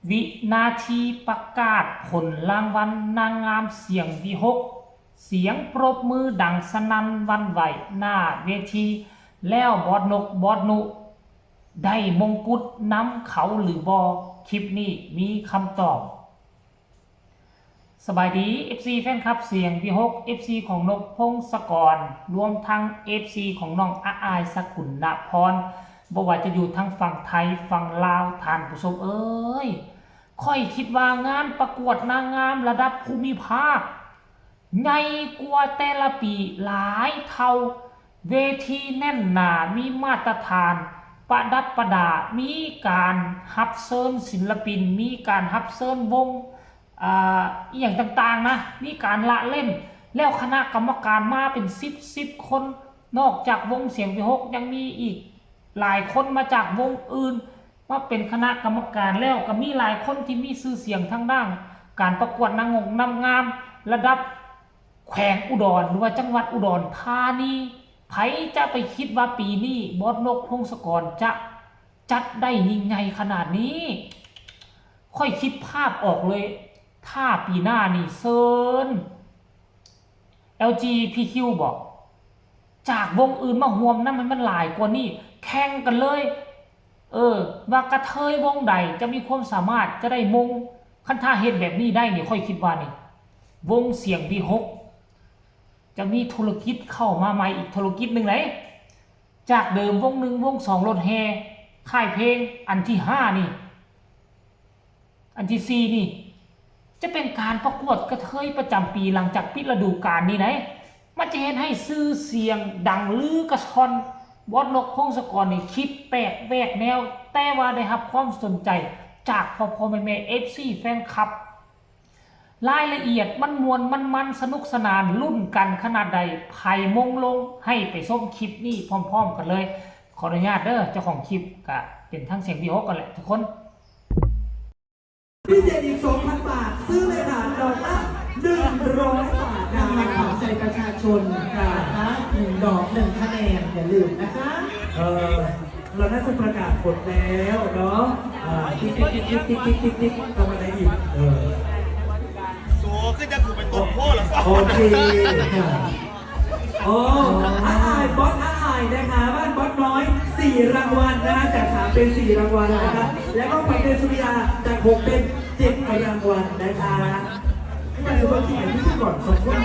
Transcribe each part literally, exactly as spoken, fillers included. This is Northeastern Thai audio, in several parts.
วินาทีประกาศผลรางวัลนางงามเสียงวิหก เสียงปรบมือดังสนั่นหวั่นไหวหน้าเวที แล้วบอสนกบอสนุ ได้มงกุฎนำเขาหรือบ่ คลิปนี้มีคำตอบ สบายดี เอฟซี แฟนคลับเสียงวิหก เอฟซี ของนกพงศกร รวมทั้ง เอฟซี ของน้องอาอายสกุลนพร บ่ว่าจะอยู่ทางฝั่งไทยฝั่งลาว ท่านผู้ชมเอ้ย ข้อยคิดว่างานประกวดนางงามระดับภูมิภาค ใหญ่กว่าแต่ละปีหลายเท่า เวทีแน่นหนา มีมาตรฐาน ประดับประดา มีการรับเชิญศิลปิน มีการรับเชิญวง อ่า อีหยังต่างๆนะ มีการละเล่น แล้วคณะกรรมการมาเป็นสิบ สิบคน นอกจากวงเสียงวิหกยังมีอีกหลายคนมาจากวงอื่น มาเป็นคณะกรรมการ แล้วก็มีหลายคนที่มีชื่อเสียงทางด้านการประกวดนางงามนางงามระดับแขวงอุดร หรือว่าจังหวัดอุดรธานี ไผจะไปคิดว่าปีนี้บอสนกพงศกรจะจัดได้ยิ่งใหญ่ขนาดนี้ ข้อยคิดภาพออกเลย ถ้าปีหน้านี่เชิญ แอลจีพีคิว บอก จากวงอื่นมาร่วมนำให้มันหลายกว่านี้ แข่งกันเลย เออ ว่ากระเทยวงใดจะมีความสามารถจะได้มง คันถ้าเฮ็ดแบบนี้ได้นี่ ข้อยคิดว่านี่ วงเสียงวิหก จะมีธุรกิจเข้ามาใหม่อีกธุรกิจหนึ่งเลย จากเดิมวงหนึ่งวงสองรถแห่ ค่ายเพลง อันที่ห้านี่ อันที่สี่นี่ จะเป็นการประกวดกระเทยประจำปีหลังจากปิดฤดูกาลนี่นะ มันจะเฮ็ดให้ชื่อเสียงดังลือกระช่อน บอสนกพงศกรนี่คิดแปลกแหวกแนว แต่ว่าได้รับความสนใจจากพ่อพ่อแม่แม่ เอฟซี แฟนคลับ รายละเอียดมันม่วนมันมันสนุกสนานลุ้นกันขนาดใด ไผมงลง ให้ไปชมคลิปนี้พร้อมๆกันเลย ขออนุญาตเด้อ เจ้าของคลิปก็เป็นทั้งเสียงวิหกกันแหละทุกคน พิเศษอีก สองพัน บาท ซื้อเลยค่ะดอกละ หนึ่งร้อย บาท นางมาขอใจประชาชนนะคะหนึ่งดอกหนึ่งคะแนนอย่าลืมนะคะ เออเราน่าจะประกาศผลแล้วเนาะอ่าติ๊กติ๊กติ๊กติ๊กติ๊กติ๊กติ๊กติ๊กทำอะไรอีกเออ โสขึ้นจะกูไปตบโพดเหรอ โอเคค่ะโอ้อาอายบอสอาอายนะคะบ้านบอสน้อยสี่รางวัลนะคะจากสามเป็นสี่รางวัลนะคะแล้วก็ไปเดนสุริยาจากหกเป็นเจ็ดรางวัลนะคะแต่ว่าที่ไหนที่ก่อนสองคน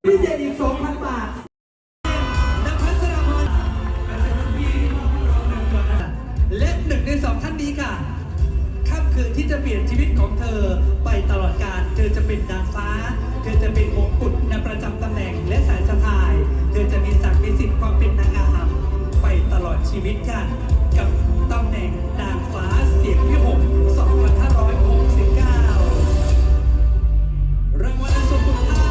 พิเศษอีก สองพัน บาท นภัสราพรและหนึ่งในสองท่านนี้ค่ะ ค่ำคืนที่จะเปลี่ยนชีวิตของเธอไปตลอดกาล เธอจะเป็นนางฟ้า เธอจะเป็นมงกุฎนำประจำตำแหน่งและสายสะพาย เธอจะมีศักดิ์มีสิทธิ์ความเป็นนางงามไปตลอดชีวิตค่ะ กับตำแหน่งนางฟ้าเสียงวิหก สองพันห้าร้อยหกสิบเก้า รางวัลอันทรงคุณค่า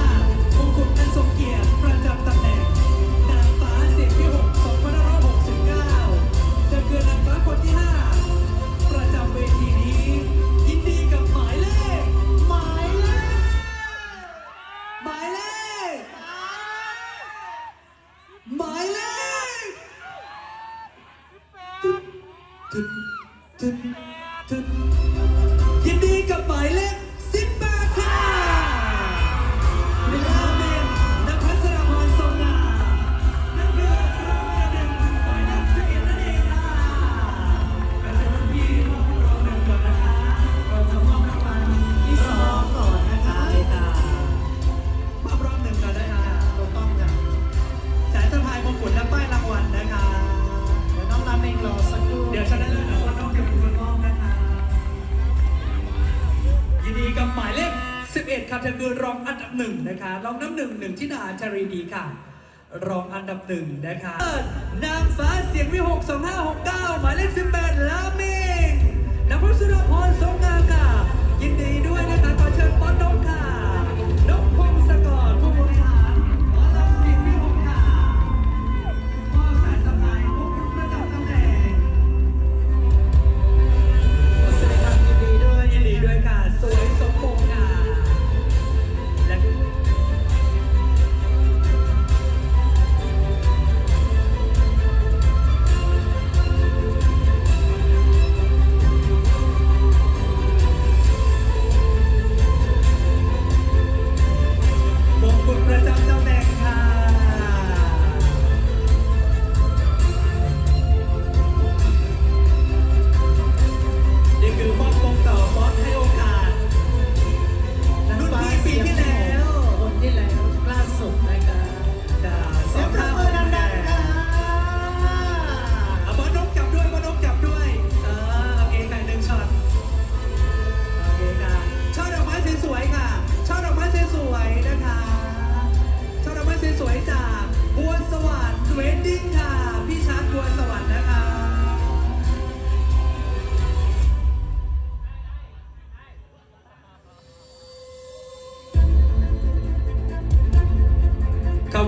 มงกุฎอันทรงเกียรติประจำตำแหน่งนางฟ้าเสียงวิหก สองพันห้าร้อยหกสิบเก้า จะคือนางฟ้าคนที่ห้า ประจำเวทีนี้ ยินดีกับหมายเลข หมายเลข หมายเลข หมายเลข ตึ๊ดตึ๊ดตึ๊ดตึ๊ดยินดีกับหมายเลข สิบแปด ค่ะราเมนนภัสราพรทรงงาม นั่นคือรางวัลอันดับหนึ่งหมายเลข สิบเอ็ด นั่นเองค่ะ ขอเชิญพี่ๆมอบให้รางวัลก่อนนะคะ เราจะมอบรางวัลที่สองก่อนนะคะ ค่ะ มอบรอบหนึ่งก่อนนะคะ ถูกต้องค่ะ สายสะพายมงกุฎและป้ายรางวัลนะคะ เดี๋ยวน้องราเมนรอสักครู่ เดี๋ยวชนะเลิศแล้วก็น้องเก็บคุณมอบนะคะ ยินดีกับหมายเลข สิบเอ็ด ค่ะ เธอคือรองอันดับหนึ่งนะคะ รองน้ำหนึ่ง หนึ่งธิดา ชารีดีค่ะ รองอันดับหนึ่งนะคะ นางฟ้าเสียงวิหก สองห้าหกเก้า หมายเลข สิบแปด ลาเมง นภัสราพรทรงงามค่ะ ยินดีด้วยนะคะ ขอเชิญป้อนนกค่ะ นกพงศกร ผู้บริหารหมอลำเสียงวิหกค่ะ มอบสายสะพายมงกุฎประจำตำแหน่ง แสดงความยินดีด้วย ยินดีด้วยค่ะ สวยสมมงค่ะ และ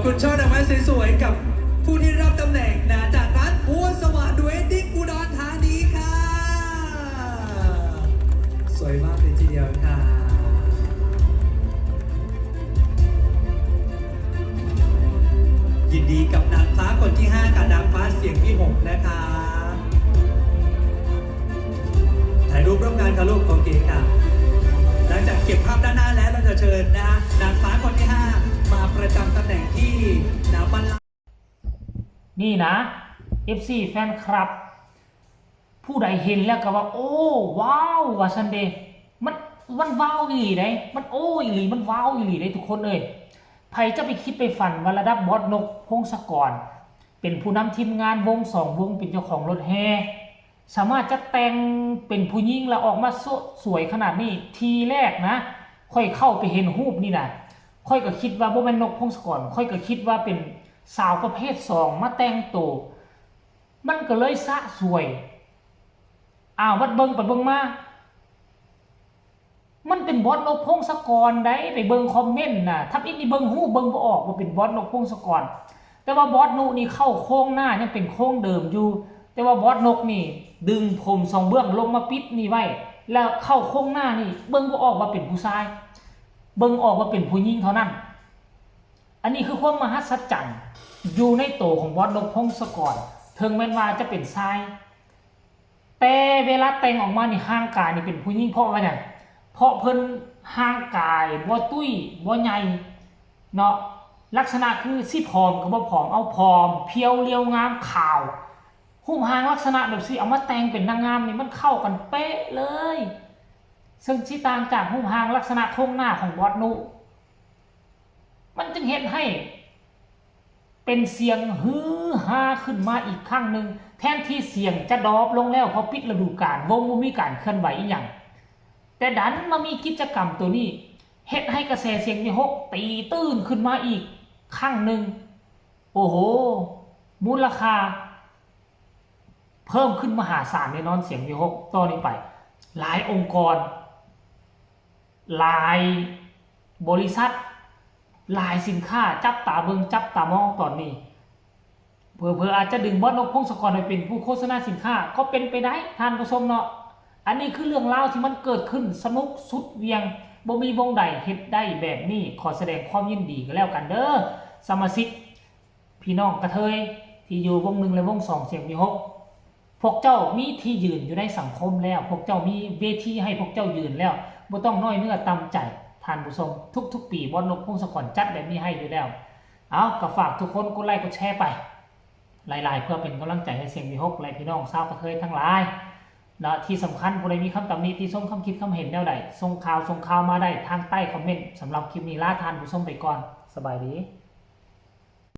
คุณช่อดอกไม้สวยๆกับผู้ที่รับตำแหน่งนะจากร้านบัวสว่างดูเอดดิ้งอุดรธานีค่ะ สวยมากเลยทีเดียวค่ะ ยินดีกับนางฟ้าคนที่ห้ากับนางฟ้าเสียงที่หกนะคะ ถ่ายรูปร่วมกันค่ะลูก โอเคค่ะ หลังจากเก็บภาพด้านหน้าแล้วเราจะเชิญนะฮะนางฟ้าคนที่ห้ามาประจำตำแหน่งที่นะบัลลังก์ นี่นะ เอฟซี แฟนคลับ ผู้ใดเห็นแล้วก็ว่า โอ้ ว้าว ว่าซั่นเด้ มันมันว้าวอีหลีเด้ มันโอ้อีหลี มันว้าวอีหลีเด้ทุกคนเอ้ย ไผจะไปคิดไปฝันว่าระดับบอสนก พงศกร เป็นผู้นำทีมงานวงสองวง เป็นเจ้าของรถแห่ สามารถจัดแต่งเป็นผู้หญิงแล้วออกมาสวยขนาดนี้ ทีแรกนะ ข้อยเข้าไปเห็นรูปนี่นะ ข้อยก็คิดว่าบ่แม่นนก พงศกร ข้อยก็คิดว่าเป็นสาวประเภทสองมาแต่งโต มันก็เลยสะสวย อ้าว บัดเบิ่งไปเบิ่งมา มันเป็นบอสนก พงศกรได๋ ไปเบิ่งคอมเมนต์น่ะ ทำอิดนี่เบิ่งรูปเบิ่งบ่ออกว่าเป็นบอสนก พงศกร แต่ว่าบอสนุนี่เข้าโครงหน้ายังเป็นโครงเดิมอยู่ แต่ว่าบอสนกนี่ดึงผมสองเบื้องลงมาปิดนี่ไว้ แล้วเข้าโครงหน้านี่เบิ่งบ่ออกว่าเป็นผู้ชาย เบิ่งออกว่าเป็นผู้หญิงเท่านั้น อันนี้คือความมหัศจรรย์อยู่ในโตของบอสนก พงศกร เถิงแม้นว่าจะเป็นชาย แต่เวลาแต่งออกมานี่ร่างกายนี่เป็นผู้หญิง เพราะว่าหยัง เพราะเพิ่นร่างกายบ่ตุ้ยบ่ใหญ่เนาะ ลักษณะคือสิผอมก็บ่ผอม เอาผอม เพียว เรียว งาม ขาว รูปร่างลักษณะแบบสิเอามาแต่งเป็นนางงามนี่มันเข้ากันเป๊ะเลย ซึ่งสิต่างจากรูปร่างลักษณะโครงหน้าของบอสนุ มันจึงเฮ็ดให้เป็นเสียงฮือฮาขึ้นมาอีกครั้งหนึ่ง แทนที่เสียงจะดรอปลงแล้วเพราะปิดฤดูกาล วงบ่มีการเคลื่อนไหวอีหยัง แต่ดันมามีกิจกรรมตัวนี้ เฮ็ดให้กระแสเสียงวีหกตีตื้นขึ้นมาอีกครั้งหนึ่ง โอ้โห มูลค่า เพิ่มขึ้นมหาศาลแน่นอน เสียงวีหกต่อนี้ไป หลายองค์กร หลายบริษัท หลายสินค้า จับตาเบิ่ง จับตามองตอนนี้ เผลอๆอาจจะดึงบอสนก พงศกรไปเป็นผู้โฆษณาสินค้า ก็เป็นไปได้ ท่านผู้ชมเนาะ อันนี้คือเรื่องราวที่มันเกิดขึ้นสนุกสุดเหวี่ยง บ่มีวงใดเฮ็ดได้แบบนี้ ขอแสดงความยินดีก็แล้วกันเด้อ สมาชิก พี่น้องกระเทยที่อยู่วงหนึ่งและวงสอง เสียงวีหก พวกเจ้ามีที่ยืนอยู่ในสังคมแล้ว พวกเจ้ามีเวทีให้พวกเจ้ายืนแล้ว บ่ต้องน้อยเนื้อต่ำใจ ท่านผู้ชม ทุกๆปีบอสนก พงศกรจัดแบบนี้ให้อยู่แล้ว เอา ก็ฝากทุกคนกดไลค์กดแชร์ไปหลายๆ เพื่อเป็นกำลังใจให้เสียงวีหกและพี่น้องชาวกระเทยทั้งหลายเนาะ ที่สำคัญผู้ใดมีคำตำหนิติชม คำคิดคำเห็นแนวใด ส่งข่าวส่งข่าวมาได้ทางใต้คอมเมนต์ สำหรับคลิปนี้ลาท่านผู้ชมไปก่อน สบายดี